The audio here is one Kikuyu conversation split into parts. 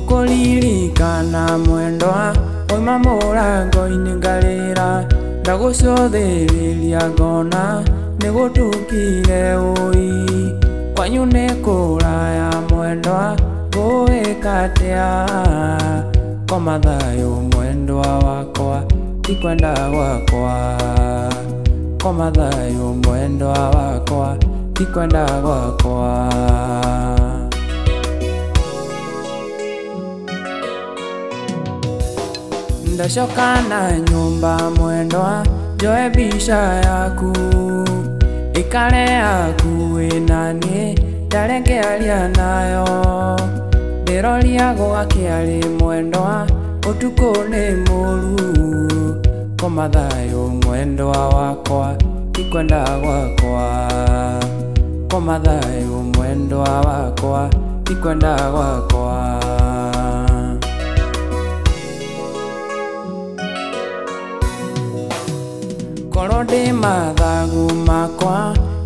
Gũkũririkana mwendwa wauma mũrango-inĩ ngarĩra, ndagũcũthĩrĩria ngona nĩgũtukire ũi. Kwanyu nĩ kũraya mwendwa ngũĩka atĩa? Koma thayũ mwendwa wakwa ti kwenda gwakwa. Koma thayũ mwendwa wakwa ti kwenda gwakwa. Ndacoka na nyũmba mwendwa njoe mbica yaku, ĩkare hakuhĩ naniĩ ndare ngĩaria nayo. Ndĩroria gwakĩarĩ mwendwa ũtukũ nĩ mũru. Koma thayũ mwendwa wakwa ti kwenda gwakwa. Koma thayũ mwendwa wakwa ti kwenda gwakwa. Korwo ndĩ mathagu makwa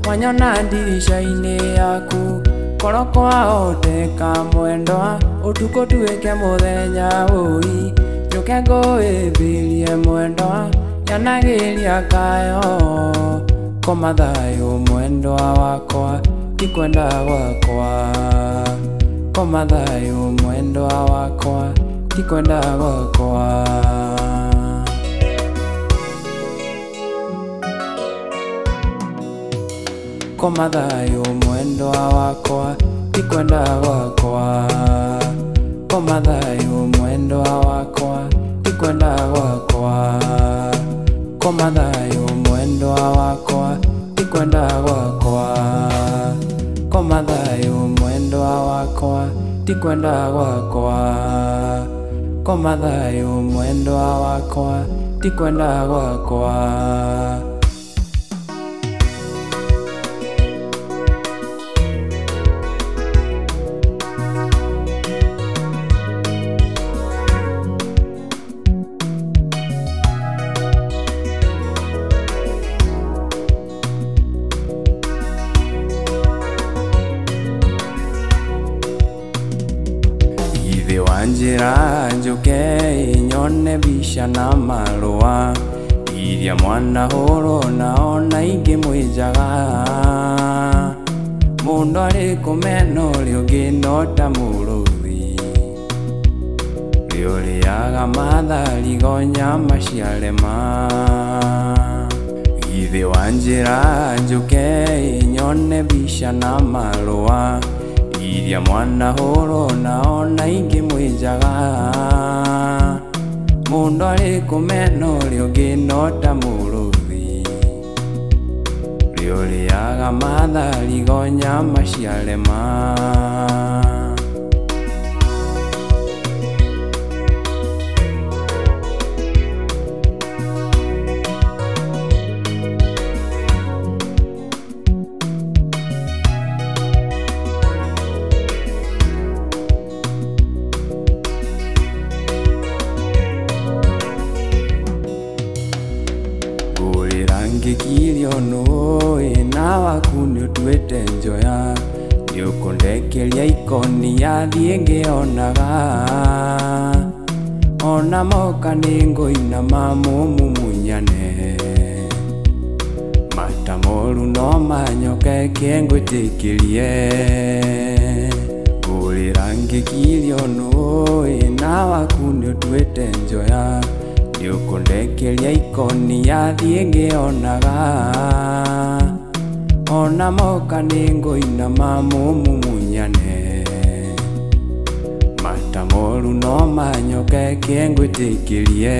wanyona ndirica-inĩ yaku, korwo kwahoteka mwendwa ũtukũ tuĩke mũthenya ũi. Njũke ngũĩmbĩrie mwendwa nyanagĩria kayo. Koma thayũ mwendwa wakwa ti kwenda gwakwa. Koma thayũ mwendwa wakwa ti kwenda gwakwa. Koma thayũ mwendwa wakwa ti kwenda gwakwa. Koma thayũ mwendwa wakwa ti kwenda gwakwa. Koma thayũ mwendwa wakwa ti kwenda gwakwa. Koma thayũ mwendwa wakwa ti kwenda gwakwa. Koma thayũ mwendwa wakwa ti kwenda gwakwa. Githĩ wanjĩra njũke nyone mbica na marũa iria mwanahũrwo nao na ingĩ mwĩnjaga. Mũndũ arĩ kũmena ũrĩa ũngĩ no ta mũrũthi, ũrĩa ũrĩaga matharigo nyama ciarema. Githĩ wanjĩra njũke nyone mbica na marũa iria mwanahũrwo nao na ingĩ mwĩnjaga. Mũndũ arĩ kũmena ũrĩa ũngĩ no ta mũrũthi, ũrĩa ũrĩaga matharigo nyama ciarema. Ngũrĩra ngĩkirio nũĩ na waku nĩũtuĩte njoya, nĩũkũndekeria ikoni yathiĩ ngĩonaga. Ona moka nĩngũinama mũmumunyane, mata moru no manyoke kĩngwĩtĩkĩrie. Ngũrĩra ngĩkirio nũĩ na waku nĩũtuĩte njoya, nĩũkũndekeria ikoni yathiĩ ngĩonaga. Ona moka nĩngũinama mũmumunyane, mata moru no manyoke kĩngwĩtĩkĩrie.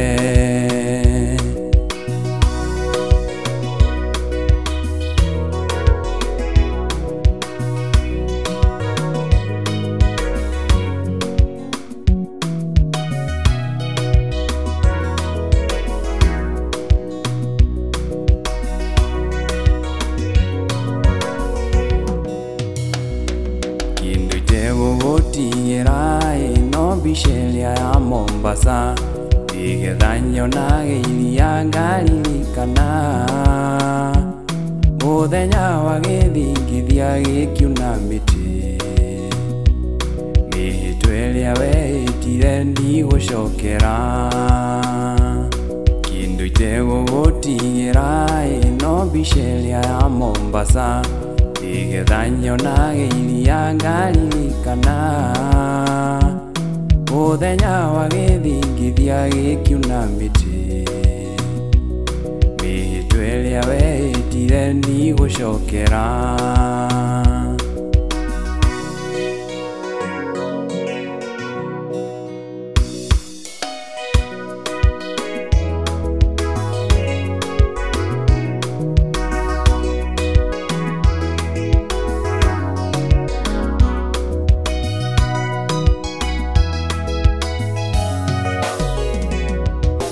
Kĩndũ itegũgũtigĩra ĩno mbica ĩrĩa ya Mombasa, nĩgetha nyonage iria ngaririkana. Mũthenya wa gĩthingithia gĩkiuna mĩtĩ, mĩhĩtwa ĩrĩa weĩ wehĩtire ndigũcokera kĩndũ itegũgũtigĩra ĩno mbica ĩrĩa ya Mombasa nĩgetha nyonage iria ngaririkana mũthenya wa gĩthingithia gĩkiuna mĩtĩ mĩhĩtwa ĩrĩa wehĩtire ndigũcokera.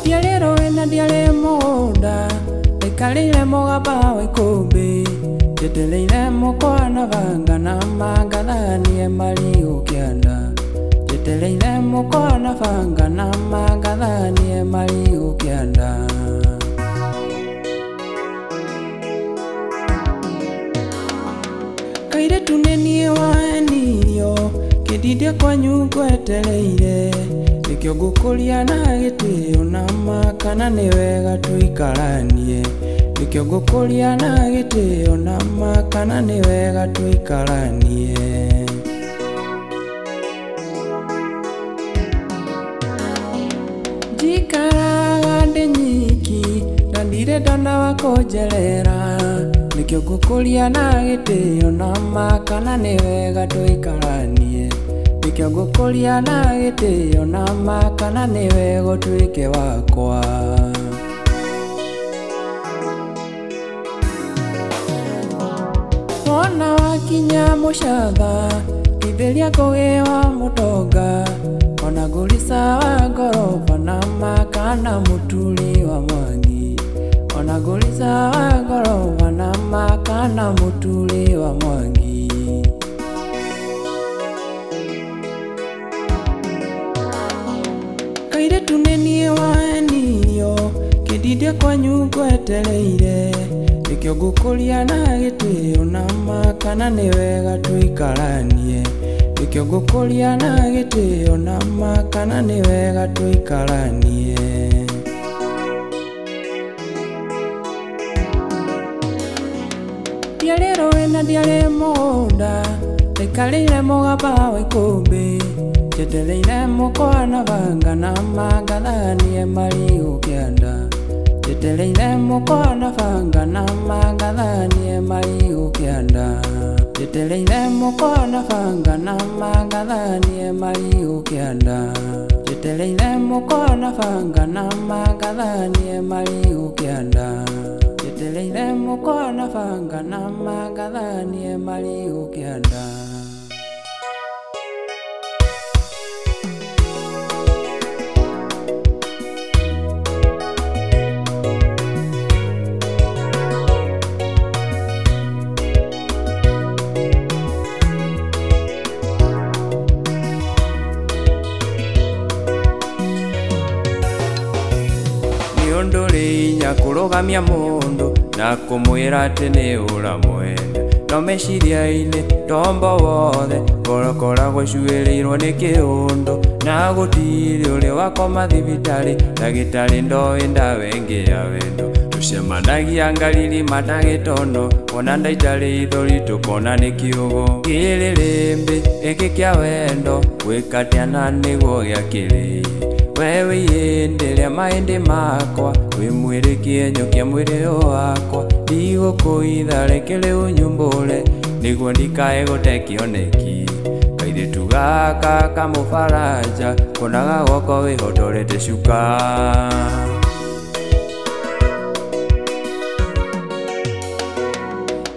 Ndiarĩ rũĩ na ndiarĩ mũgũnda ndaikarĩire mũgamba wa ikũmbĩ njetereire mũkwa na banga na mangathanie marigũ kĩanda njetereire mũkwa na banga na mangathanie marigũ kĩanda. Kairĩtu nĩ niĩ wahenirio kĩndindie kwanyu ngwetereire nĩkĩo ngũkũria na gĩtĩo na ma kana nĩ wega tũikaranie nĩkĩo ngũkũria na gĩtĩo na ma kana nĩ wega tũikaranie. Njikaraga ndĩ nyiki na ndirĩ ndona wa kũnjerera nĩkĩo ngũkũria na gĩtĩo na ma kana nĩ wega tũikaranie nĩkĩo ngũkũria na gĩtĩo na ma kana nĩ wega ũtuĩke wakwa. Wona wakinya mũcatha ithĩria ngũgĩ wa mũtonga ona ngũrica wa ngoroba na ma kana mũturi wa Mwangi ona ngũrica wa ngoroba na ma kana mũturi wa Mwangi. Kairĩtu nĩ niĩ wahenirio kĩndindie kwanyu ngwetereire nĩkĩo ngũkũria na gĩtĩo na ma kana nĩ wega tũikaranie nĩkĩo ngũkũria na gĩtĩo na ma kana nĩ wega tũikaranie. Ndiarĩ rũĩ na ndiarĩ mũgũnda ndaikarĩire mũgamba wa ikũmbĩ njetereire mũkwa na banga na mangathanie marigũ kĩanda njetereire mũkwa na banga na mangathanie marigũ kĩanda njetereire mũkwa na banga na mangathanie marigũ kĩanda njetereire mũkwa na banga na mangathanie marigũ kĩanda njetereire mũkwa na banga na mangathanie marigũ kĩanda. Ũndũ rĩ kũrũgamia mũndũ na kũmwĩra atĩ nĩ ũramwenda no meciria-inĩ tombo wothe ngorokoragwo cuĩrĩirwo nĩ kĩũndũ na gũtirĩ ũrĩ wakoma thibitarĩ ndagĩtarĩ ndoĩ ndawa ĩngĩ ya wendo tũcemanagia ngariri matagĩtono wona ndaita ritho tũkona nĩ kiugo kĩrĩrĩmbĩ gĩkĩ kĩa wendo gwĩka na nĩguo gĩakĩrĩire we wĩyĩndĩre maĩndĩ makwa wĩ mwĩrĩ kĩenyo kĩa mwĩrĩ wakwa ndigũkũitha reke rĩu nyumbũre nĩguo ndikae gũte kĩoneki kairĩtu gaka kamũbaranja kuonaga gwakwa wĩhotorete cuka.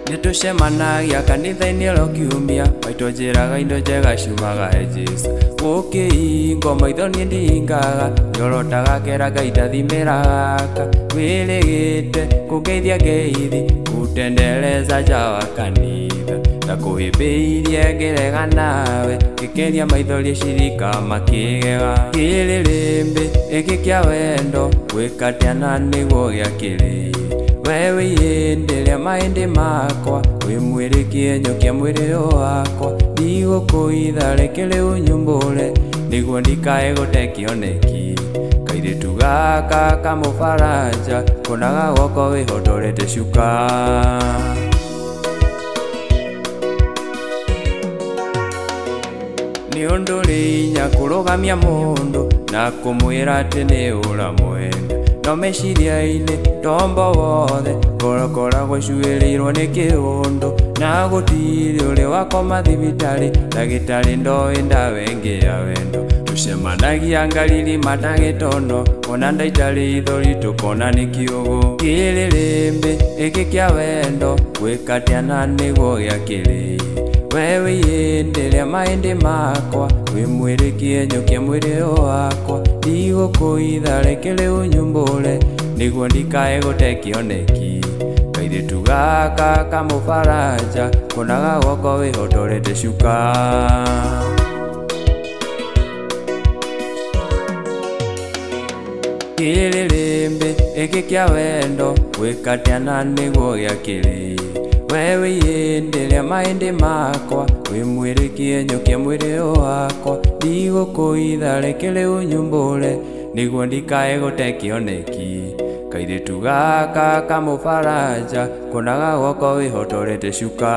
Nĩtũcemanagia kanitha-inĩ oro kiumia maitũ njĩraga indo njega ciumaga he Jesũ gũkĩhingwo maitho niĩ ndingaga njorotaga kera Ngai ndathimĩra gaka wĩrĩgĩte kũngeithia ngeithi gũtendereza nja wa kanitha ndakũhĩmbĩirie ngĩrega nawe ngĩkeria maithori cirika makĩgega kĩrĩrĩmbĩ gĩkĩ kĩa wendo gwĩka atĩa na nĩguo gĩakĩrĩire we wĩyĩndĩre maĩndĩ makwa wĩ mwĩrĩ kĩenyo kĩa mwĩrĩ wakwa ndigũkũitha reke rĩu nyumbũre Nĩguo ndikae gũte kĩoneki. Kairĩtu gaka kamũbaranja konaga guoko wĩhotorete cuka. Nĩ ũndũ ũrĩ hinya kũrũgamia mũndũ na kũmwĩra atĩ nĩ ũramwenda, no meciria-inĩ tombo wothe ngoro ĩcuĩrĩirwo nĩ kĩũndũ, na gũtirĩ ũrĩ wakoma thibitarĩ ndagĩtarĩ ndoĩ ndawa ĩngĩ ya wendo. Tũcemanagia ngariri matagĩtono ona ndaita ritho ritũ kona nĩ kiũgũ. Kĩrĩrĩmbĩ gĩkĩ kĩa wendo gwĩka atĩa na nĩguo gĩakĩrĩire. We wĩ ihĩndĩ rĩa mahĩndĩ makwa, wĩ mwĩrĩ kĩenyũ kĩa mwĩrĩ ũyũ wakwa. Ndigũkũitha reke rĩu nyumbũre nĩguo ndikae gũte kĩoneki. Kairĩtu gaka kamũbaranja konaga guoko wĩhotorete cuka. Kĩrĩrĩmbĩ gĩkĩ kĩa wendo gwĩka atĩa na nĩguo gĩakĩrĩire. We wĩ ihĩndĩ rĩa mahĩndĩ makwa, wĩ mwĩrĩ kĩenyũ kĩa mwĩrĩ ũyũ wakwa. Ndigũkũitha reke rĩu nyumbũre nĩguo ndikae gũte kĩoneki. Kairĩtu gaka kamũbaranja konaga guoko wĩhotorete cuka.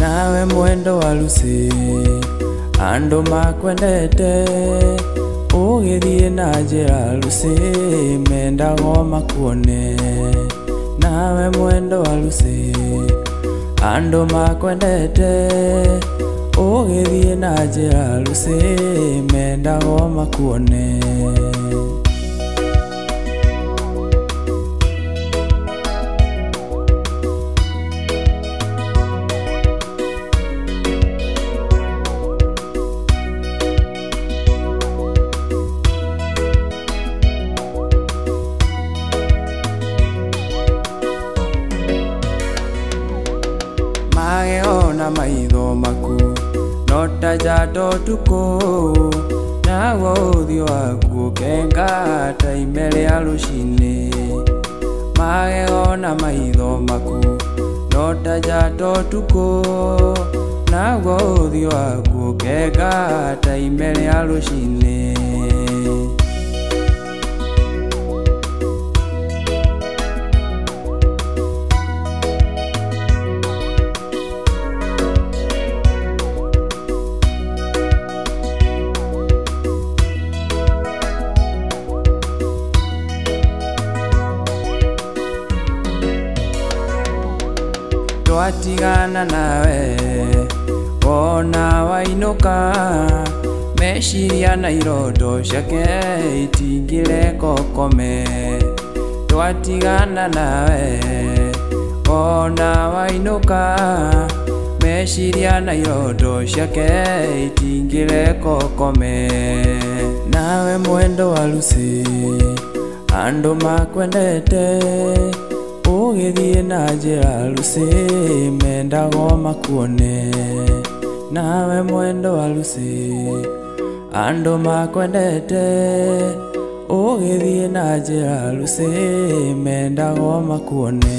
Nawe mwendo wa Lucy andũ makwendete, ũgĩthiĩ na njĩra Lucy mendagwo makuone. Nawe mwendo wa Lucy andũ makwendete, ũgĩthiĩ na njĩra Lucy mendagwo makuone. Magego na maitho maku no ta njata ũtukũ, naguo ũthiũ waku ũkenga ta ime rĩa rũcinĩ. Magego na maitho maku no ta njata ũtukũ, naguo ũthiũ waku ũkenga ta ime rĩa rũcinĩ. Twatigana nawe wona wainũka, meciria na iroto ciake itingĩreka ũkome. Twatigana nawe wona wainũka, meciria na iroto ciake itingĩreka ũkome. Nawe mwendo wa Lucy andũ makwendete, ũgĩthiĩ na njĩra Lucy mendagwo makuone. Nawe mwendo wa Lucy andũ makwendete, ũgĩthiĩ na njĩra Lucy mendagwo makuone.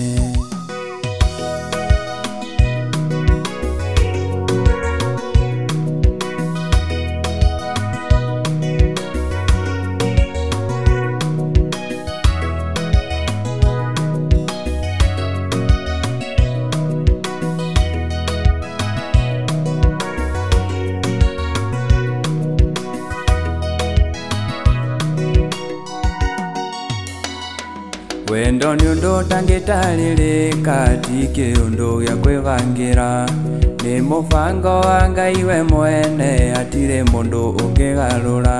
Wendo nĩ ũndũ ũtangĩtarĩrĩka, ti kĩũndũ gĩa kwĩbangĩra. Nĩ mũbango wa Ngai we mwene, hatirĩ mũndũ ũngĩgarũra.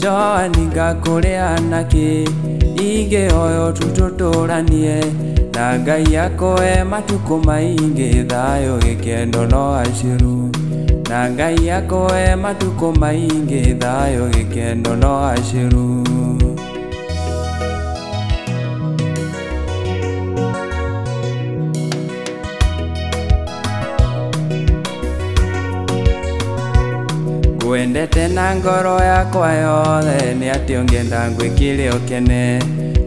Joani ngakũrĩha nakĩ, ingĩhoywo tu tũtũranie, na Ngai akũhe matukũ maingĩ, thayũ gĩkeno no acĩru. Na Ngai akũhe matukũ maingĩ, thayũ gĩkeno no acĩru. Ngwendete na ngoro yakwa yothe, nĩ atĩ ũngĩenda ngwĩkĩre ũkene.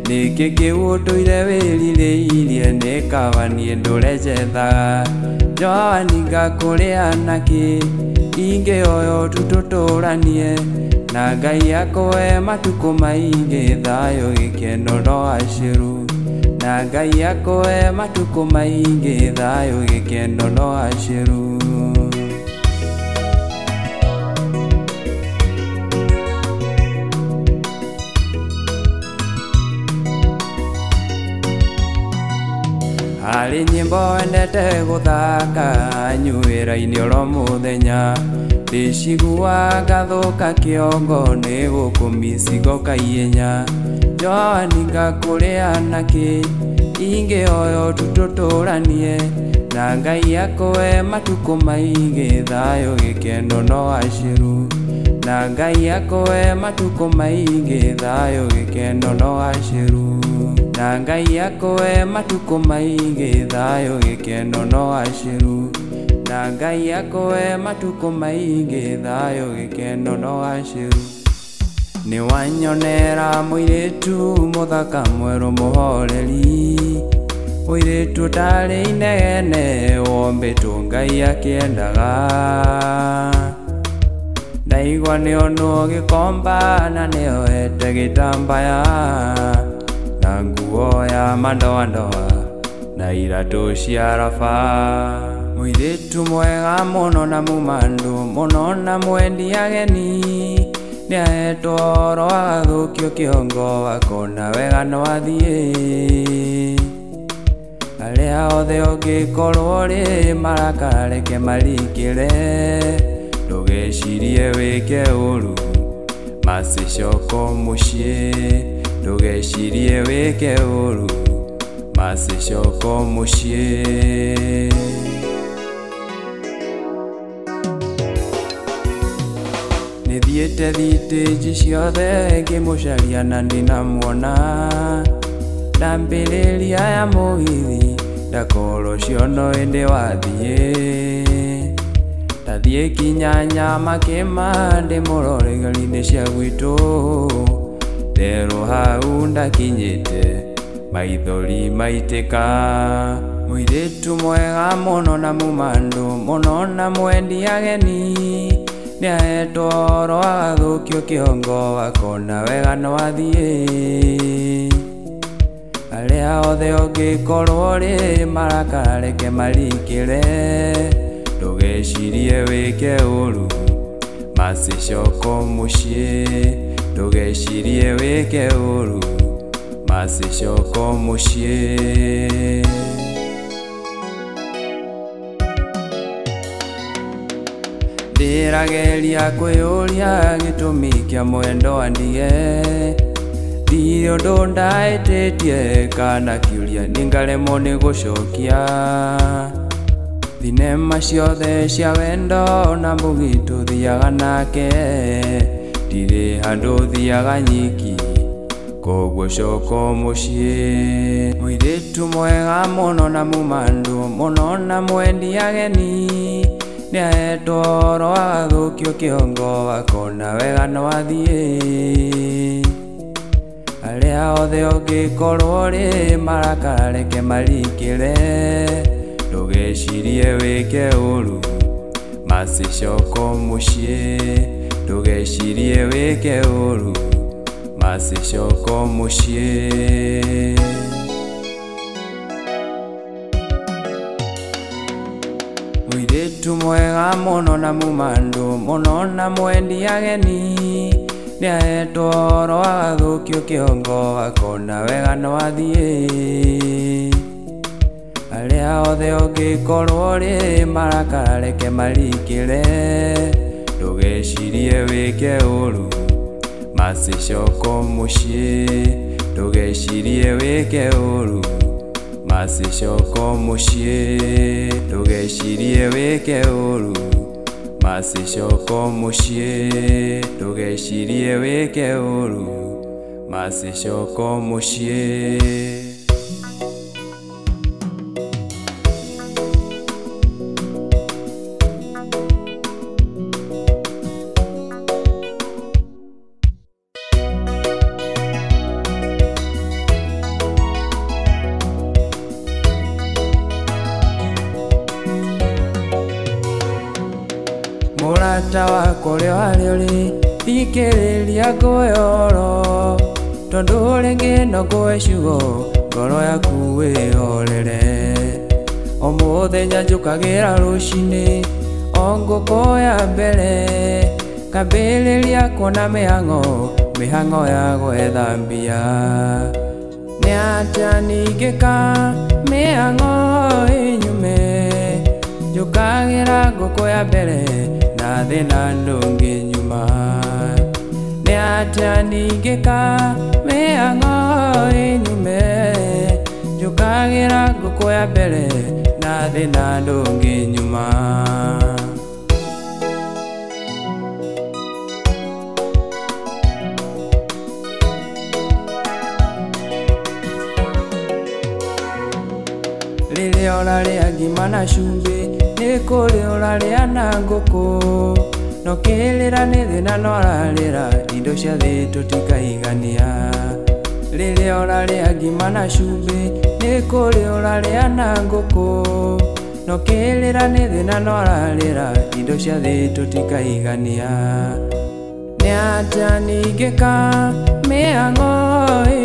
Nĩkĩ kĩu ũtũire wĩrirĩirie, nĩ kaba niĩ ndũre njethaga. Joani ngakũrĩha nakĩ, ingĩoya tu tũtũranie. Na Ngai akũhe matukũ maingĩ, thayũ gĩkeno no acĩru. Na Ngai akũhe matukũ maingĩ, thayũ gĩkeno no acĩru. Harĩ nyĩmbo wendete gũthaka nyuĩra-inĩ oro mũthenya, ndĩcigua ngathũka kĩongo nĩ gũkũmicigoka ihenya. Joani ngakũrĩha nakĩ, ingĩoya tu tũtũranie. Na Ngai akũhe matukũ maingĩ, thayũ gĩkeno no acĩru. Na Ngai akũhe matukũ maingĩ, thayũ gĩkeno no acĩru. Na Ngai akũhe matukũ maingĩ, thayũ gĩkeno no acĩru. Na Ngai akũhe matukũ maingĩ, thayũ gĩkeno no acĩru. Nĩwanyonera mũirĩtu mũthaka mwerũ mũhoreri, mũirĩtu ũtarĩ inegene wombĩtwo Ngai akĩendaga. Ndaigua nĩonwo gĩkomba na nĩoete gĩtambaya, na nguo ya madoadoa na iratũ cia raba. Mũirĩtu mwega mũno na mumandũ mũno na mwendi ageni, nĩahetwo ũhoro agathũkio kĩongo akona wega no athiĩ. Arĩa othe ũngĩkorwo rĩ marakareke marikĩre, ndũgecirie wĩke ũru macicoka mũciĩ. Ndũgecirie wĩke ũru macicoka mũciĩ. Nĩthiĩte thitĩnji ciothe ngĩmũcaria na ndinamuona, ndambĩrĩria ya mũgithi ndakorwo ciono ĩndĩ wathiĩ. Ndathiĩ kinya Nyamakĩma ndĩmũrore ngari-inĩ cia gwitũ, nderwo hau ndakinyĩte maithori maitĩka. Mũirĩtu mwega mũno na mumandũ mũno na mwendi ageni, nĩahetwo ũhoro agathũkio kĩongo akona wega no athiĩ. Arĩa othe ũngĩkorwo rĩ marakareke marikĩre, ndũgecirie wĩke ũru macicoka mũciĩ. Ndũgecirie wĩke ũru macicoka mũciĩ. Ndĩrageria kwĩyũria gĩtũmi kĩa mwendo andige, ndirĩ ũndũ ndahĩtĩtie kana kĩũria nĩngaremwo nĩ gũcokia. Thinema ciothe cia wendo na mũgi tũthiaga nake, ndirĩ handũ thiaga nyiki koguo coka mũciĩ. Mũirĩtu mwega mũno na mumandũ mũno na mwendi ageni, nĩahetwo ũhoro agathũkio kĩongo akona wega no athiĩ. Arĩa othe ũngĩkorwo rĩ marakareke marikĩre, ndũgecirie wĩke ũru macicoka mũciĩ. Ndũgecirie wĩke ũru macicoka mũciĩ. Mũirĩtu mwega mũno na mumandũ mũno na mwendi ageni, nĩahetwo ũhoro agathũkio kĩongo akona wega no athiĩ. Arĩa othe ũngĩkorwo rĩ marakareke marikĩre, ndũgecirie wĩke ũru macicoka mũciĩ. Ndũgecirie wĩke ũru macicoka mũciĩ. Ndũgecirie wĩke ũru macicoka mũciĩ. Ndũgecirie wĩke ũru macicoka mũciĩ. Mũrata wakwa ũrĩa harĩa ũrĩ, thikĩrĩria ngũhe ũhoro, tondũ rĩngĩ no ngũhe ciugo ngoro yaku ĩhorere. O mũthenya njũkagĩra rũcinĩ, o ngũkũ ya mbere, ngambĩrĩria kuona mĩhang'o, mĩhang'o ya gwetha mbia. Nĩ atĩa ningĩka mĩhang'o ĩnyume, njũkagĩra ngũkũ ya mbere na thĩna ndũngĩnyuma. Nĩ atĩa ningĩka mĩhang'o ĩnyume, njũkagĩra ngũkũ ya mbere na thĩna ndũngĩnyuma. Rĩrĩa ũrarĩa ngima na cumbĩ, nĩ kũrĩ ũrarĩa na ngũkũ, no kĩrĩra nĩ thĩna no ararĩra, indo cia thĩ tũtikaigania. Rĩrĩa ũrarĩa ngima na cumbĩ, nĩ kũrĩ ũrarĩa na ngũkũ, no kĩrĩra nĩ thĩna no ararĩra, indo cia thĩ tũtikaigania. Nĩ atĩa ningĩka mĩhang'o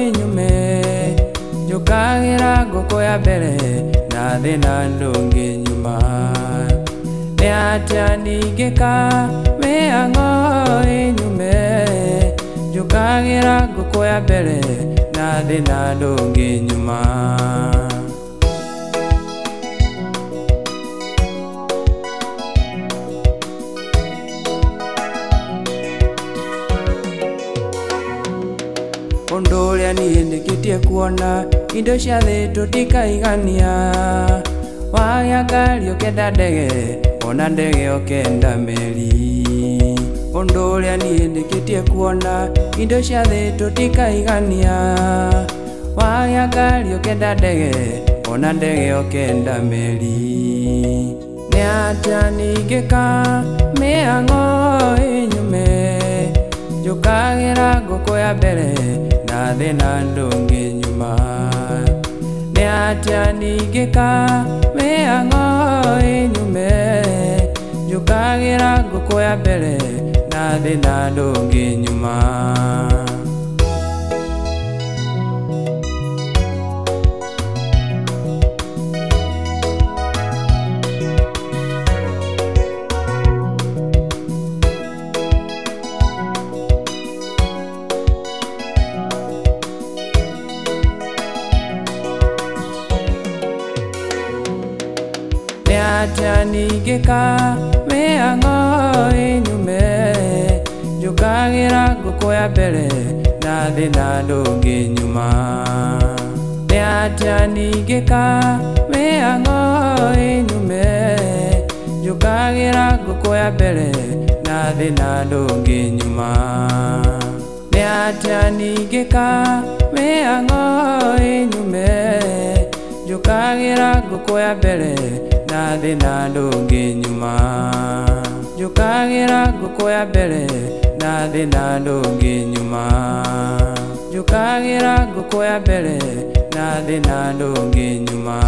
ĩnyume, njũkagĩra ngũkũ ya mbere na thĩna ndũngĩnyuma. Nĩ atĩa ningĩka mĩhang'o ĩnyume, njũkagĩra ngũkũ ya mbere na thĩna ndũngĩnyuma. Ũndũ ũrĩa niĩ ndĩkĩtie kuona, indo cia thĩ tũtikaigania. Wagĩa ngari ũkenda ndege, ona ndege ũkenda meri. Ũndũ ũrĩa niĩ ndĩkĩtie kuona, indo cia thĩ tũtikaigania. Wagĩa ngari ũkenda ndege, ona ndege ũkenda meri. Nĩ atĩa ningĩka mĩhang'o ĩnyume, njũkagĩra ngũkũ ya mbere na thĩna ndũngĩnyuma. Nĩ atĩa ningĩka mĩhang'o ĩnyume, njũkagĩra ngũkũ ya mbere na thĩna ndũngĩnyuma. Nĩ atĩa ningĩka mĩhang'o ĩnyume, njũkagĩra ngũkũ ya mbere na thĩna ndũngĩnyuma. Nĩ atĩa ningĩka mĩhang'o ĩnyume, njũkagĩra ngũkũ ya mbere na thĩna ndũngĩnyuma. Nĩ atĩa ningĩka mĩhang'o ĩnyume, njũkagĩra ngũkũ ya mbere na thĩna ndũngĩnyuma. Njũkagĩra ngũkũ ya mbere na thĩna ndũngĩnyuma. Njũkagĩra ngũkũ ya mbere na thĩna ndũngĩnyuma.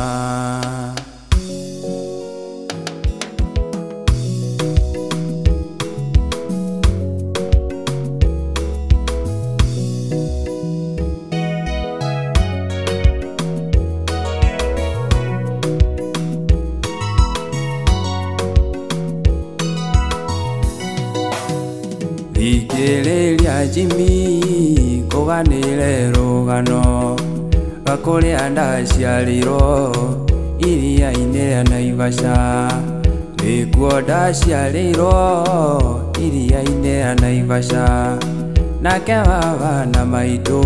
Thikĩrĩria Jimmy ngũganĩre rũgano rwa kũrĩa ndaciarĩirwo iria-inĩ rĩa Naivasha. Nĩkuo ndaciarĩirwo iria-inĩ rĩa Naivasha, nake baba na maitũ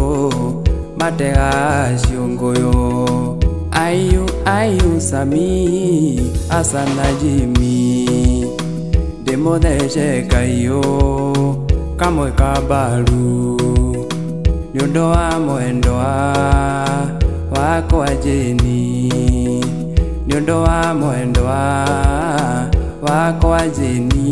mategaga ciũngũyũ. Ayu ayu Sami Hassan na Jimmy, ndĩmũthece kaiũ kamwe ka mbaru, nĩ ũndũ wa mwendwa wakwa Jane, nĩ ũndũ wa mwendwa wakwa Jane.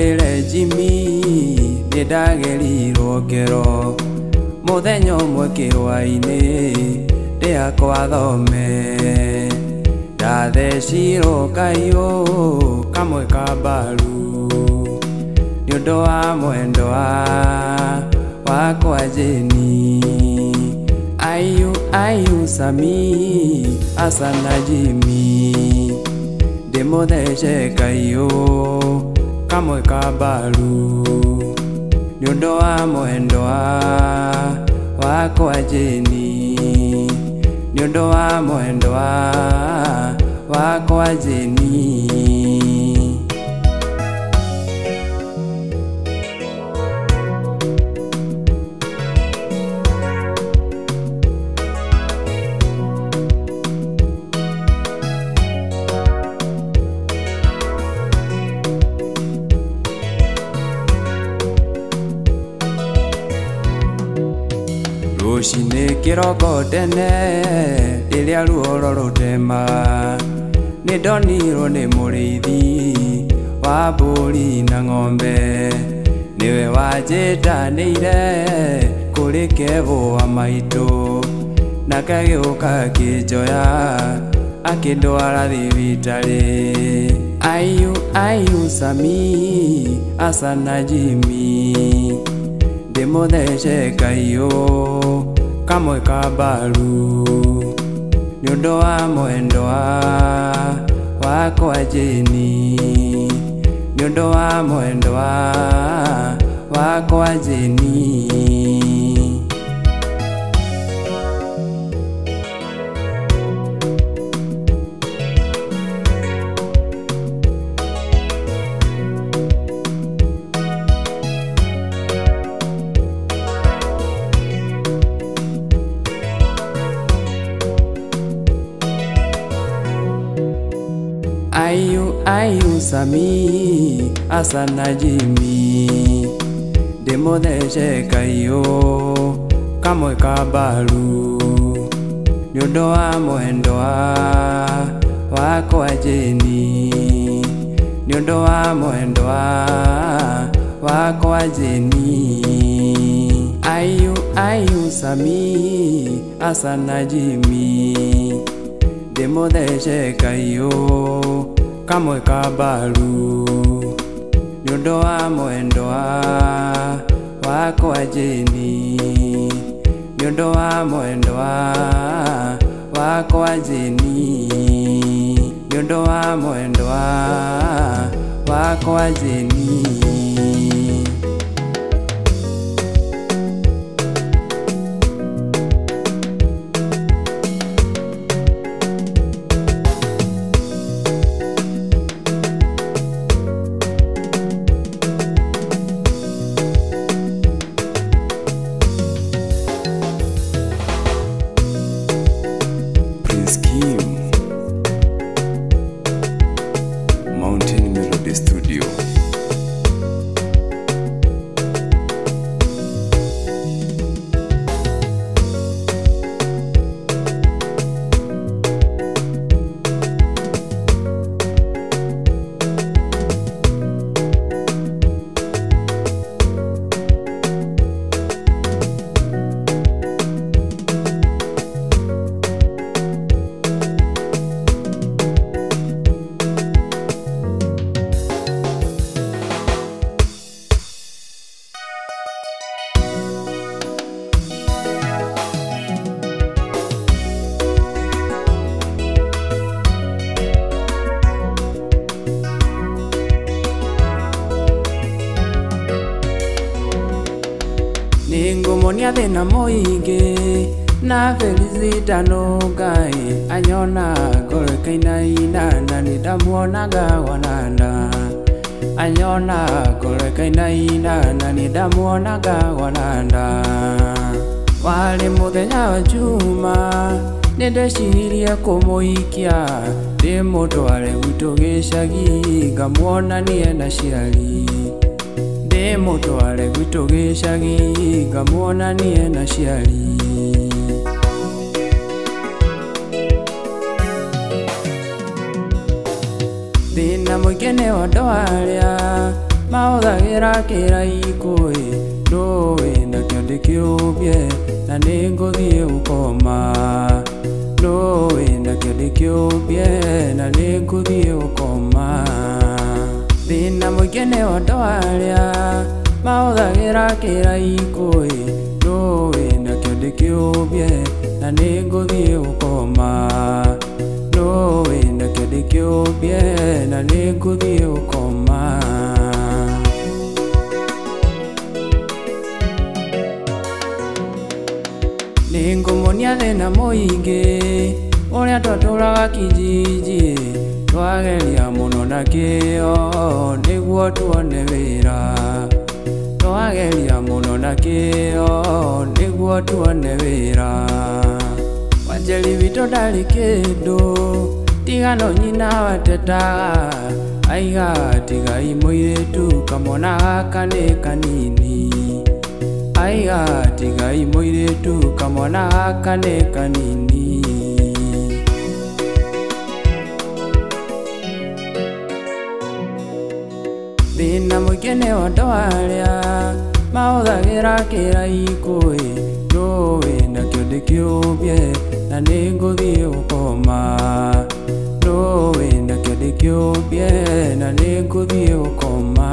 Ngwĩre Jimmy nĩndagerirwo ngero mũthenya ũmwe kĩhwainĩ ndĩakwa thome ndathecirwo kaiũ kamwe ka mbaru nĩ ũndũ wa mwendwa wakwa Jane. Ayu ayu Sami Asana Jimmy ndĩmũthece kaiũ kamwe ka mbaru nĩ ũndũ wa mwendwa wakwa Jane, nĩ ũndũ wa mwendwa wakwa Jane. Rũcinĩ kĩroko tene rĩrĩa ruoro rũtema nĩndonirwo nĩ mũrĩithi wa mbũri na ng'ombe nĩwe wanjĩtanĩire kũrĩ Kevo wa maitũ nake agĩũka akĩnjoya akĩndwara thibitarĩ. Ayu ayu Sami Asana Jimmy ndĩmũthece kaiũ kamwe ka mbaru nĩ ũndũ wa mwendwa wakwa Jane, nĩ ũndũ wa mwendwa wakwa Jane. Ayu ayu Sami Asana Jimmy ndĩmũthece kaiũ kamwe ka mbaru nĩ ũndũ wa mwendwa wakwa Jane, nĩ ũndũ wa mwendwa wakwa Jane. Ayu ayu Sami Asana Jimmy ndĩmũthece kaiũ kamwe ka mbaru nĩ ũndũ wa mwendwa wakwa Jane, nĩ ũndũ wa mwendwa wakwa Jane, nĩ ũndũ wa mwendwa wakwa Jane. Prince Kim, Mountain Melody Studio. Nĩngũmonia thĩna mũingĩ na Felicitano Ngai anyona ngoro ĩkainaina na nĩndamuonaga wananda anyona ngoro ĩkainaina na nĩndamuonaga wananda. Warĩ mũthenya wa Juma nĩndeciririe kũmũhikia ndĩmũtware gwitũ gĩcagi ngamuonanie na aciari ndĩmũtware gwitũ gĩcagi ngamuonanie na aciari. Thĩna mũingĩ nĩ wa andũ arĩa Mahũthagĩra kĩraikũ-ĩ, ndũĩ nakĩo ndĩkĩũmbie na nĩngũthiĩ gũkoma. Ndũĩ nakĩo ndĩkĩũmbie na nĩngũthiĩ gũkoma. Thĩna mũingĩ nĩ andũ arĩa mahũthagĩra kĩraikũ-ĩ, ndũĩ nakĩo ndĩkĩũmbie na nĩngũthiĩ gũkoma. Ndũĩ nakĩo ndĩkĩũmbie na nĩngũthiĩ gũkoma. Nĩngũmonia thĩna mũingĩ ũrĩa twatũraga kijiji, twageria mũno na kĩo nĩguo tuone wĩra. Twageria mũno na kĩo nĩguo tuone wĩra. Wanjeri witũ ndarĩ kĩndũ tiga no nyina watetaga, aiga tigai mũirĩtu kamwana gaka nĩ kanini. Aiga tigai mũirĩtu kamwana gaka nĩ kanini. Thĩna mũingĩ nĩ andũ arĩa mahũthagĩra kĩraikũ-ĩ, ndũĩ nakĩo ndĩkĩũmbie na nĩngũthiĩ gũkoma. Ndũĩ nakĩo ndĩkĩũmbie na nĩngũthiĩ gũkoma.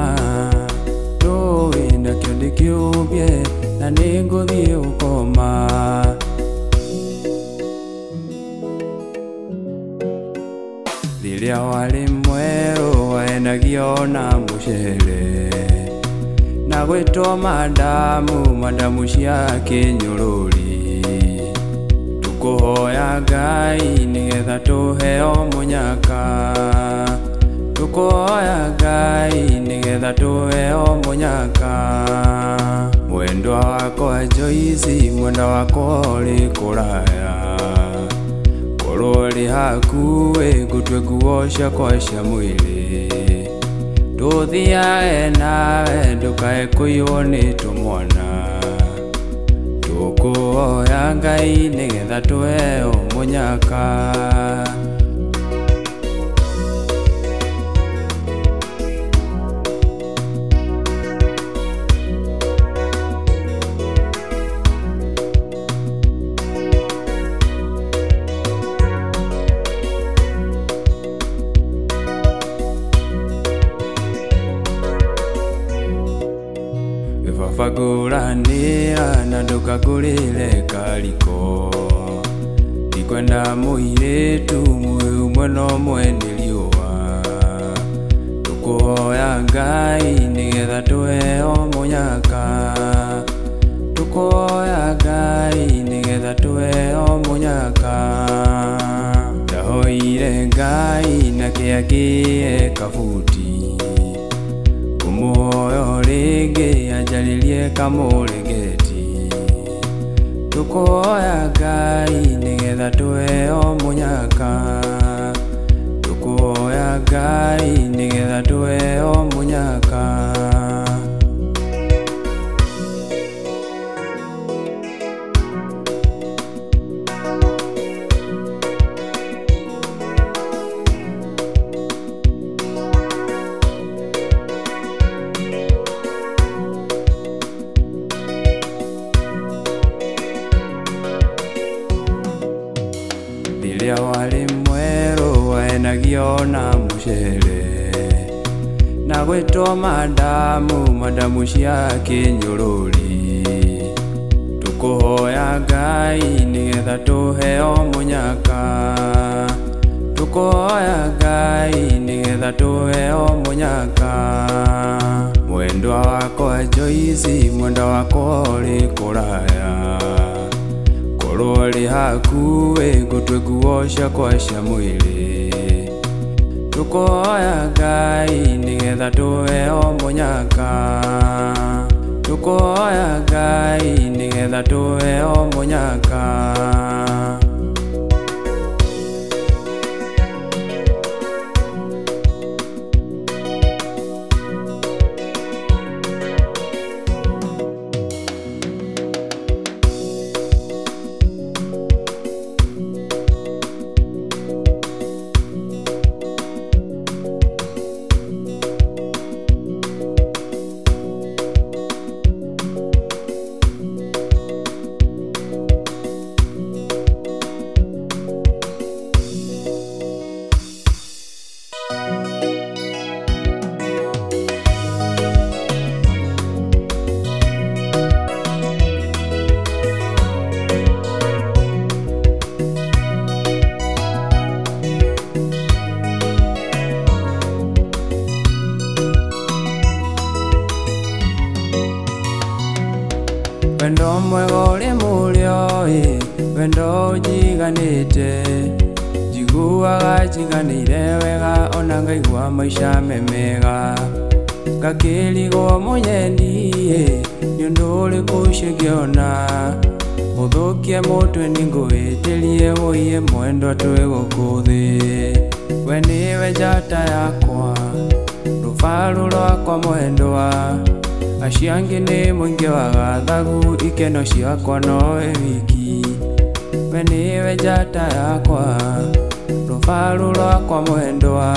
Ndũĩ nakĩo ndĩkĩũmbie na nĩngũthiĩ gũkoma. Rĩrĩa warĩ mwerũ waenagio na mũcere, na gwĩtwo madamu, madamu cia kĩnyũrũri. Tũkũhoya Ngai nĩgetha tũheo mũnyaka. Tũkũhoya Ngai nĩgetha tũheo mũnyaka. Mwendwa wakwa Joyce, mwendwa wakwa ũrĩ kũraya, korwo ũrĩ hakuhĩ ngũtue nguo ciakwa cia mwĩrĩ. Tũthiage nawe ndũkae kũiywo nĩ tũmwana. Tũkũhoya Ngai nĩgetha tũheo mũnyaka. Baba ngũranĩra na ndũkangũrĩre kariko, ndikwenda mũirĩtu mwĩu mwena ũmwe nĩ riũa. Tũkũhoya Ngai nĩgetha tũheo mũnyaka. Tũkũhoya Ngai nĩgetha tũheo mũnyaka. Ndahoire Ngai nake akĩhe kabuti, ngũmũhoya o rĩngĩ anjarĩrie kamũrĩngĩti. Tũkũhoya Ngai nĩgetha tũheo mũnyaka. Tũkũhoya Ngai nĩgetha tũheo mũnyaka. Rĩrĩa warĩ mwerũ waenagio na mũcere, na gwĩtwo madamu, madamu cia kĩnyũrũri. Tũkũhoya Ngai nĩgetha tũheo mũnyaka. Tũkũhoya Ngai nĩgetha tũheo mũnyaka. Mwendwa wakwa Joyce, mwendwa wakwa ũrĩ kũraya, korwo ũrĩ hakuhĩ ngũtue nguo ciakwa cia mwĩrĩ. Tũkũhoya Ngai nĩgetha tũheo mũnyaka. Tũkũhoya Ngai nĩgetha tũheo mũnyaka. Wendo mwega ũrĩ mũrĩo ĩ, wendo ũnjiganĩte. Njiguaga njiganĩire wega ona ngaigua maica me mega. Ngakĩrigwo mũnyendi ĩ, nĩ ũndũ ũrĩkũ ũcio ingĩona. Mũthũkie mũtwe nĩngũhĩtĩrie wũiye mwendwa twĩ gũkũ thĩ. We nĩwe njata yakwa, rũbaru rwakwa mwendwa. Acio angĩ nĩ mũingĩ wa gathagu, ikeno ciakwa nowe wiki. We nĩwe njata yakwa, rũbaru rwakwa mwendwa.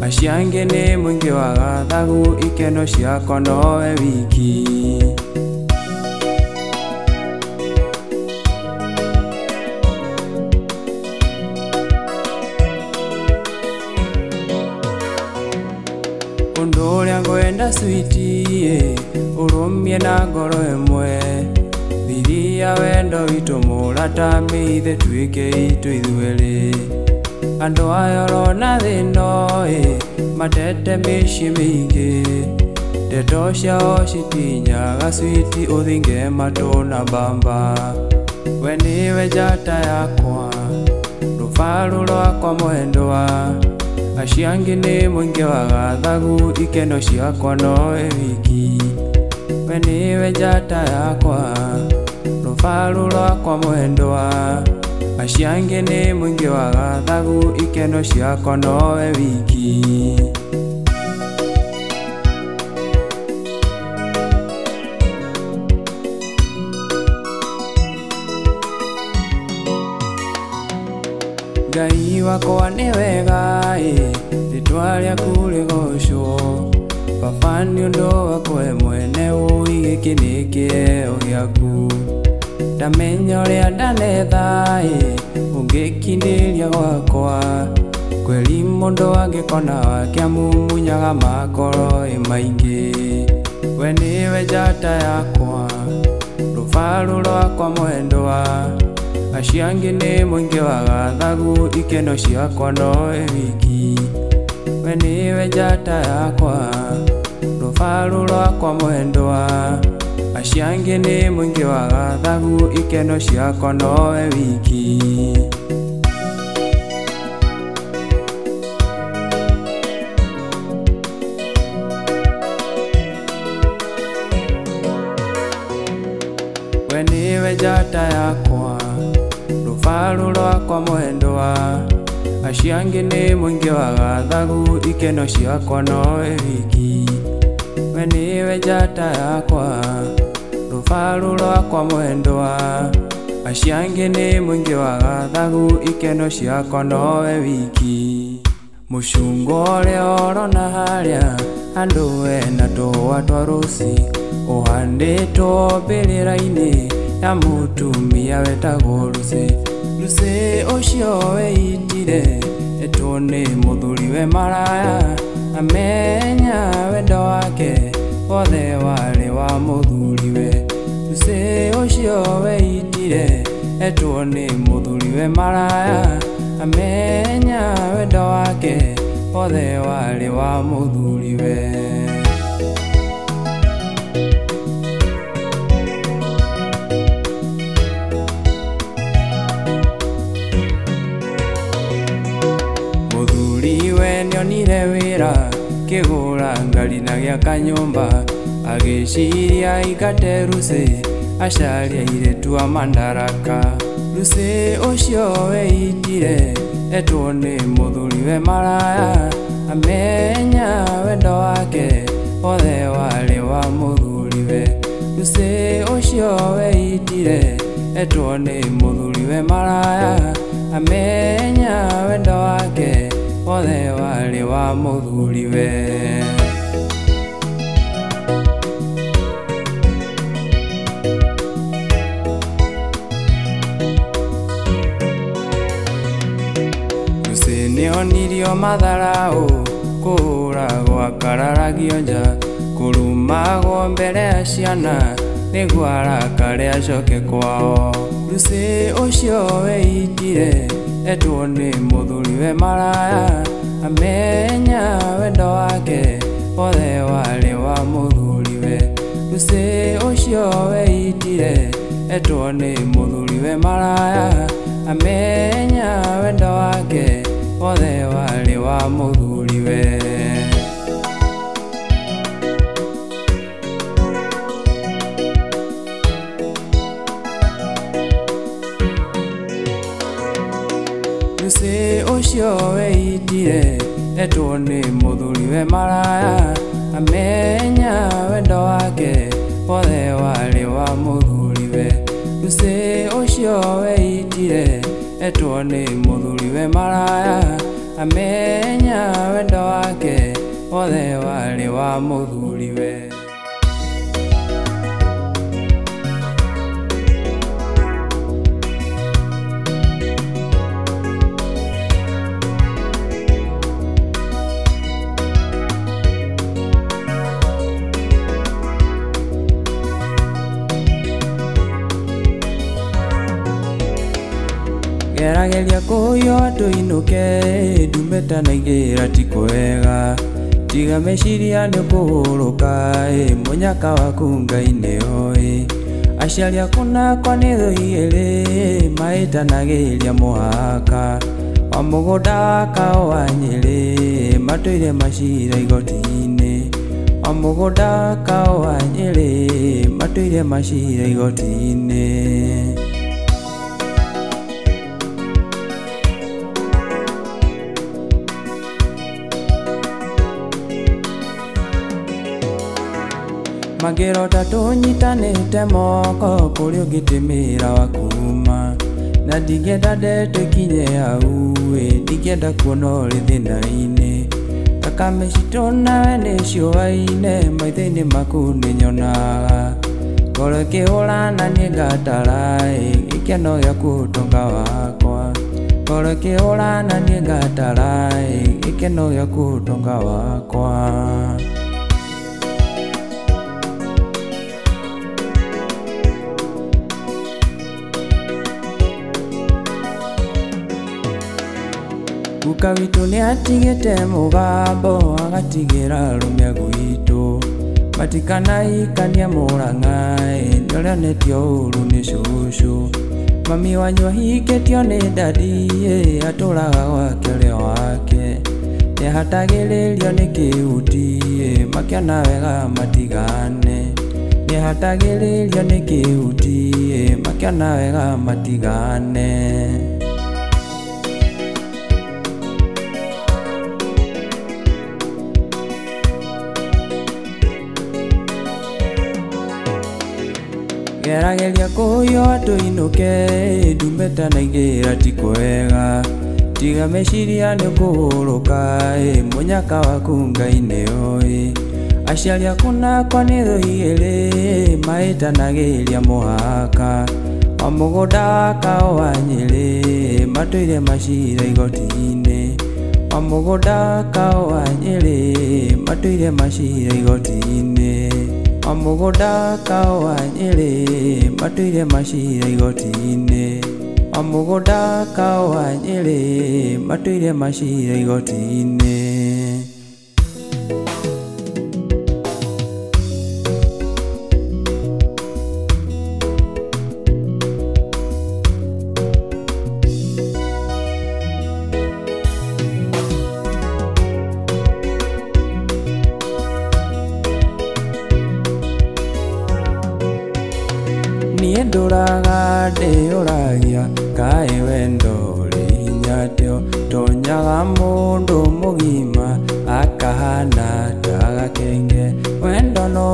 Acio angĩ nĩ mũingĩ wa gathagu, ikeno ciakwa nowe wiki. Ũndũ ũrĩa ngwenda sweetie ĩ, ũrũmie na ngoro ĩmwe. Thiri ya wendo witũ mũrata mĩithe tuĩke itũ ithuerĩ. Andũ aya ũrona thĩ ĩno ĩ, matete mĩciĩ mĩingĩ. Ndeto ciao citinyaga sweetie ũthinge matũ na mbamba. We nĩwe njata yakwa, rũbaru rwakwa mwendwa. Acio angĩ nĩ mũingĩ wa gathagu, ikeno ciakwa nowe wiki. We nĩwe njata yakwa, rũbaru rwakwa mwendwa. Acio angĩ nĩ mũingĩ wa gathagu, ikeno ciakwa nowe wiki. Ngai wakwa nĩ wega ĩ, rĩtwa rĩaku rĩgocwo. Baba nĩ ũndũ wakwa we mwene ũi gĩkĩ nĩ kĩheo gĩaku. Ndamenya ũrĩa ndanetha ĩ, ũngĩkindĩria gwakwa. Kweri mũndũ angĩkona wake amumunyaga makoro ĩ maingĩ. We nĩwe njata yakwa, rũbaru rwakwa mwendwa. Acio angĩ nĩ mũingĩ wa gathagu, ikeno ciakwa nowe wiki. We nĩwe njata yakwa, rũbaru rwakwa mwendwa. Acio angĩ nĩ mũingĩ wa gathagu, ikeno ciakwa nowe wiki. We nĩwe njata yakwa, rũbaru rwakwa mwendwa. Acio angĩ nĩ mũingĩ wa gathagu, ikeno ciakwa nowe wiki. We nĩwe njata yakwa, rũbaru rwakwa mwendwa. Acio angĩ nĩ mũingĩ wa gathagu, ikeno ciakwa nowe wiki. Mũcungwa ũrĩa ũrona harĩa, handũ hena tũhũa twa rũci, ũhandĩtwo mbĩrĩra-inĩ ya mũtumia wetagwo Lucy. Lucy ũcio weitire etwo nĩ mũthuriwe maraya, amenya wendo wake wothe warĩ wa mũthuriwe. Lucy ũcio weitire etwo nĩ mũthuriwe maraya, amenya wendo wake wothe warĩ wa mũthuriwe. Mũthuriwe nĩonire wĩra, kĩgũra ngari na gĩaka nyũmba. Agĩciria aingate Lucy, acarie airĩtu a mandaraka. Lucy ũcio weitire etwo nĩ mũthuriwe maraya, amenya wendo wake wothe warĩ wa mũthuriwe. Lucy ũcio weitire etwo nĩ mũthuriwe maraya, amenya wendo wake wothe warĩ wa mũthuriwe. Lucy nĩonirio matharaũ, kũhũragwo akararagio nja, kũrumagwo mbere ya ciana nĩguo arakare acoke kwao. Lucy ũcio weitire etwo nĩ mũthuriwe maraya, amenya wendo wake wothe warĩ wa mũthuriwe. Lucy ũcio weitire etwo nĩ mũthuriwe maraya, amenya wendo wake wothe warĩ wa mũthuriwe. Lucy ũcio weitire etwo nĩ mũthuriwe maraya, amenya wendo wake wothe warĩ wa mũthuriwe. Lucy ũcio weitire etwo nĩ mũthuriwe maraya, amenya wendo wake wothe warĩ wa mũthuriwe. Gerageria kũiywo tũinũke, ndume tanaigĩra ti kwega, tiga meciria nĩ ũkũhũrũka, mũnyaka waku Ngai nĩoĩ. Aciari aku nakwa nĩ thũ igĩrĩ, mahĩtanagĩria mũhaka wa mũgũnda wa kao wa Nyĩrĩ, matũire macira igoti-inĩ. Wa mũgũnda wa kao wa Nyĩrĩ, matũire macira igoti-inĩ. Mangĩrota tũnyitanĩte moko kũrĩ ũngĩtĩmĩra wa kuma, na ndingĩenda ndeto ikinye hau ĩ, ndingĩenda kuona ũrĩ thĩna-inĩ. Thakame citũ nawe nĩciũaine, maitho-inĩ maku nĩnyonaga, ngoro ĩkĩhũra na niĩ ngatara ĩ, gĩkeno gĩaku ũtonga wakwa. Ngoro ĩkĩhũra na niĩ ngatara ĩ, gĩkeno gĩaku ũtonga wakwa. Guka witũ nĩatigĩte mũgambo agatigĩra arũme gwitũ, matikanahikanie Mũrang'a ĩ, nĩũrĩa onetio ũru nĩ cũcũ. Mami wanyu ahikĩtio nĩ dadi ĩ, atũraga gwake ũrĩa wake, nĩahatagĩrĩrio nĩ kĩhuti ĩ, makĩona wega matigane. Nĩahatagĩrĩrio nĩ kĩhuti ĩ, makĩona wega matigane. Gerageria kũiywo tũinũke, ndume tanaigĩra ti kwega, tiga meciria nĩ ũkũhũrũka ĩ, mũnyaka waku Ngai nĩoĩ. Aciari aku nakwa nĩ thũ igĩrĩ, mahĩtanagĩria mũhaka wa mũgũnda wa kao wa Nyĩrĩ, matũire macira igoti-inĩ. Wa mũgũnda wa kao wa Nyĩrĩ, matũire macira igoti-inĩ. Wa mũgũnda wa kao wa Nyĩrĩ, matũire macira igoti-inĩ. Wa mũgũnda wa kao wa Nyĩrĩ, matũire macira igoti-inĩ. Niĩ ndũraga ndĩyũragia kaĩ wendo ũrĩ hinya atĩa, ũtonyaga mũndũ mũgima akahana ta gakenge. Wendo no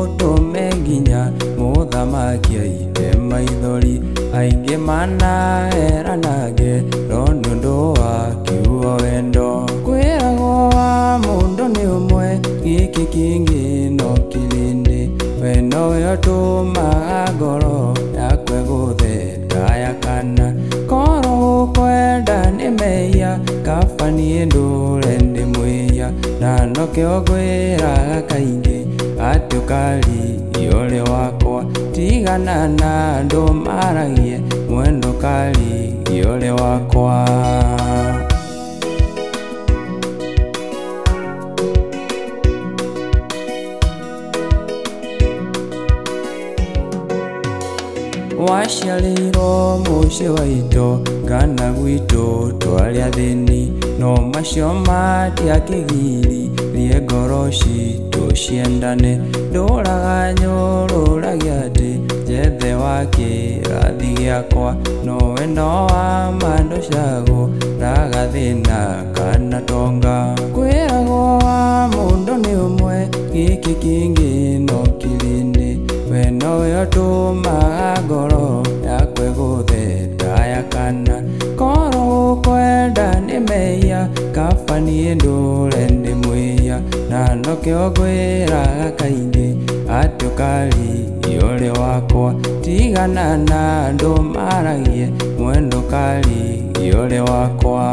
ũtũme nginya mũthamaki aite maithori, aingĩ manaheranage no nĩ ũndũ wa kiugo wendo. Kwĩragwo wa mũndũ nĩ ũmwe, gĩkĩ kĩngĩ no kĩrĩndĩ, we nowe ũtũmaga ngoro yakwa ĩgũthe ta ya kana. Korwo gũkwenda nĩ mehia, kaba niĩ ndũre ndĩ mwĩhia, na nokĩo ngwĩraga kaingĩ atĩ ũkari ũrĩ wakwa. Tigana na andũ maragie, mwendo ũkari ũrĩ wakwa. Waciarĩirwo mũciĩ wa itũ kana gwitũ twarĩ athĩni, no macio matiakĩgiri rie ngoro citũ ciendane. Ndũraga nyũrũragia atĩ njethe wa kĩrathi gĩakwa, no wendo wa ma ndũcagũraga thĩna kana tonga. Kwĩragwo wa mũndũ nĩ ũmwe, gĩkĩ kĩngĩ no kĩrĩndĩ, we nowe ũtũmaga ngoro yakwa ĩgũthe ta kana. Korwo gũkwenda nĩ mehia, kaba niĩ ndũre ndĩ mwĩhia, na nokĩo ngwĩraga kaingĩ atĩ ũkari ũrĩ wakwa. Tigana na andũ maragie, mwendo ũkari ũrĩ wakwa.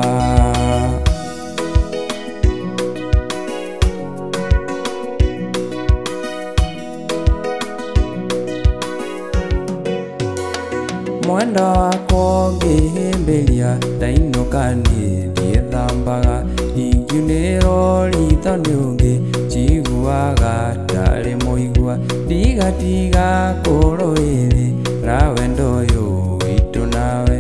Mwendo wakwa ũngĩhĩmbĩria ndainũka niĩ ndiĩthambaga, ingiunĩrwo ritho nĩ ũngĩ njiguaga tarĩ mũigua. Ndigatiga kũrũĩrĩra wendo ũyũ witũ nawe,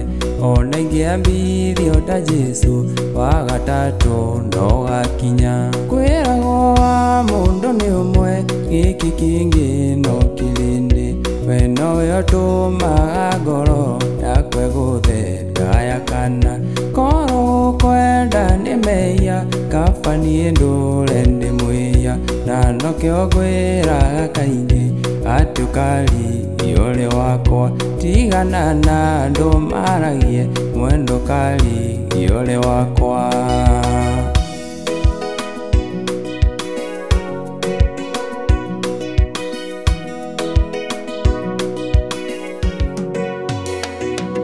ona ingĩambithio ta Jesũ wa gatatũ no gakinya. Kwĩragwo wa mũndũ nĩ ũmwe, gĩkĩ kĩngĩ no kĩrĩndĩ, we nowe ũtũmaga ngoro yakwa ĩgũthe ta kana. Korwo gũkwenda nĩ mehia, kaba niĩ ndũre ndĩ mwĩhia, na nokĩo ngwĩraga kaingĩ atĩ ũkari ũrĩ wakwa. Tigana na andũ maragie, mwendo ũkari ũrĩ wakwa.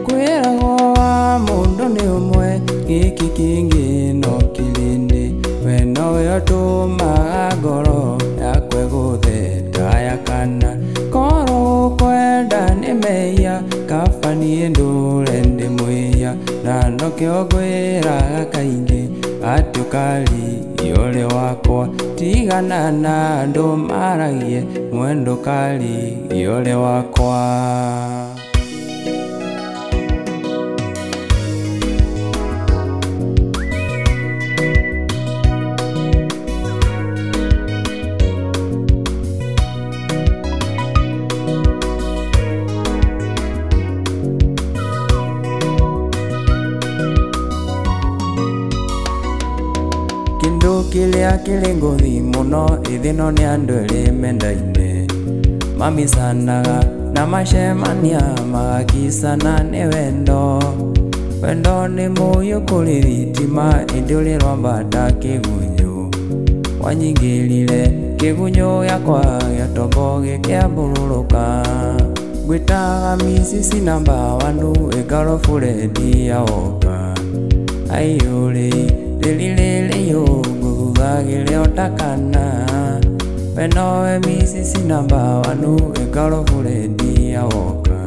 Kwĩragwo wa mũndũ nĩ ũmwe, gĩkĩ kĩngĩ no kĩrĩndĩ, we nowe ũtũmaga ngoro yakwa ĩgũthe ta kana. Korwo gũkwenda nĩ mehia, kaba niĩ ndũre ndĩ mwĩhia, na nokĩo ngwĩraga kaingĩ atĩ ũkari ũrĩ wakwa. Tigana na andũ maragie, mwendo ũkari ũrĩ wakwa. Kĩndũ kĩrĩa kĩrĩ ngũthi mũno ĩthĩ no nĩ andũ erĩ mendaine, mamicanaga na macemania magakicana nĩ wendo. Wendo nĩ mũhiũ kũrĩ thitima ĩndĩ ũrĩ rwambata kĩgunyũ, wanyingĩrire kĩgunyũ gĩakwa gĩa tombo gĩkĩambũrũrũka. Ngwĩtaga micici namba wanu ĩngarwo buredi ya woka, aiyũrĩ rĩrĩrĩrĩyũ ngũthuthagĩre o ta kana. We nowe micici namba wanu ĩngarwo buredi ya woka,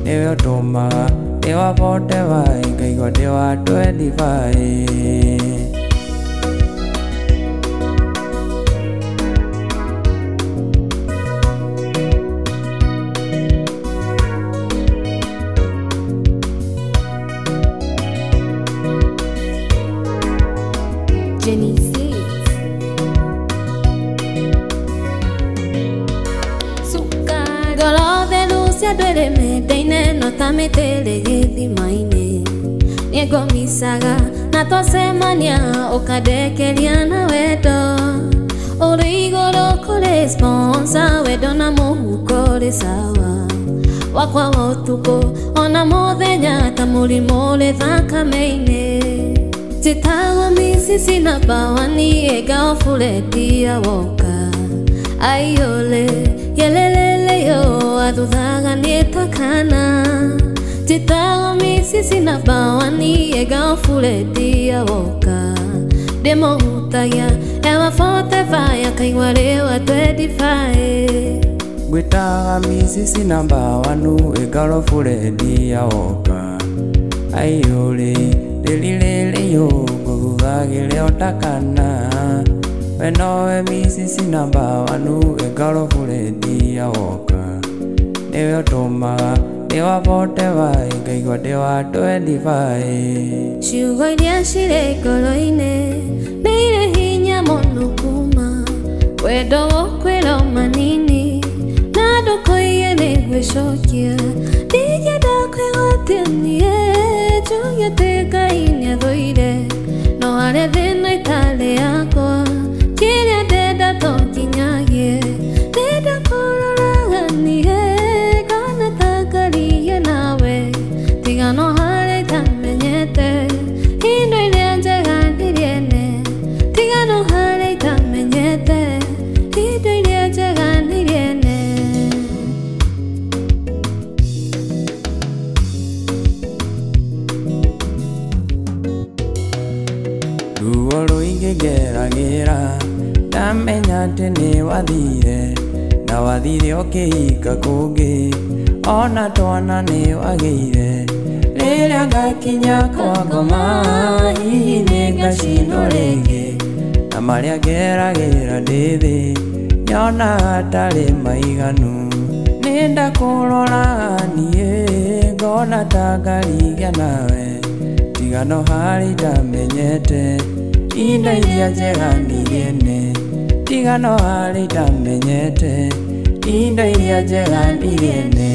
nĩwe ũtũmaga ndĩ wa 45 ngaigua ndĩ wa 25. Jenny Six. Sukari. Ngoro theru cia andũ erĩ mendaine no ta mĩtĩ ĩrĩ gĩthima-inĩ. Nĩngũmicaga na twacemania ũkandekeria na wendo. Ũrĩ igũrũ kũrĩ sponsor, wendo na mũhuko ũrĩ sawa. Wakwa wa ũtukũ ona mũthenya ta mũrimũ ũrĩ thakame-inĩ. Njĩtagwo micici namba wani ĩngao bureti ya woka. Aiyũlĩ yelelele yo athuthaga niĩ ta kana. Njĩtagwo micici namba wani ĩngao bureti ya woka. Ndĩmũhutagia ewa 45 akaigua rĩwa 25. Ngwĩtaga micici namba wanu ĩngarwo buredi ya woka, aiyũrĩ rĩrĩrĩrĩyũ ngũthuthagĩre o ta kana. We nowe micici namba wanu ĩngarwo buredi ya woka, nĩwe ũtũmaga Ndĩ wa 45 ngaigua ndĩ wa 25. Ciugo iria cirĩ ngoro-inĩ nĩ irĩ hinya mũno kuma wendo gũkwĩra o manini na ndũkũige nĩ gwĩcokia. Ndingĩenda kwĩgwatia niĩ njuge atĩ Ngai nĩathũire, no harĩa thĩna ĩtarĩ yakwa kĩrĩa ndenda to nginyagie. Nĩndakũroraga niĩ ngona ta ngarigie nawe, tiga no harĩa itamenyete indo iria njega ndirĩ ene. Tiga no harĩa itamenyete indo iria njega ndirĩ ene. Ruo rũingĩ ngeragĩra ndamenya atĩ nĩ wathire, na wathire ũkĩhika kũngĩ ona twana nĩ wagĩire. Rĩrĩa ngakinya kwa ngoma hihi nĩ ngacinwo rĩngĩ, na marĩa ngeragĩra ndĩ thĩ nyonaga atarĩ maiganu. Nĩndakũroraga niĩ ngona ta ngarigia nawe, tiga no harĩa itamenyete indo iria njega ndirĩ ene. Tiga no harĩa itamenyete indo iria njega ndirĩ ene.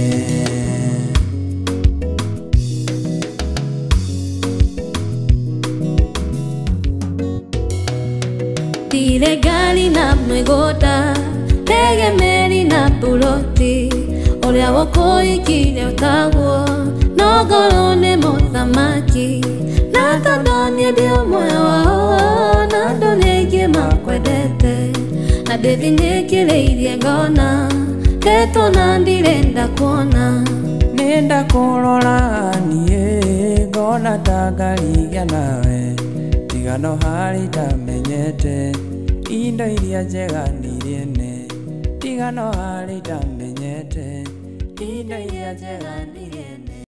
Ndirĩ ngari na mĩgũnda, ndege meri na mburoti, ũrĩa gũkũhikire ũtagwo no ngorwo nĩ mũthamaki. Na tondũ niĩ ndĩ ũmwe wao na andũ nĩ aingĩ makwendete, na ndĩthinyĩkĩrĩirie ngona ndetwo na ndirĩ ndakuona. Nĩndakũroraga niĩ ngona ta ngarigia nawe, tiga no harĩa itamenyete indo iria njega ndirĩ ene. Tiga no harĩa itamenyete indo iria njega ndirĩ ene.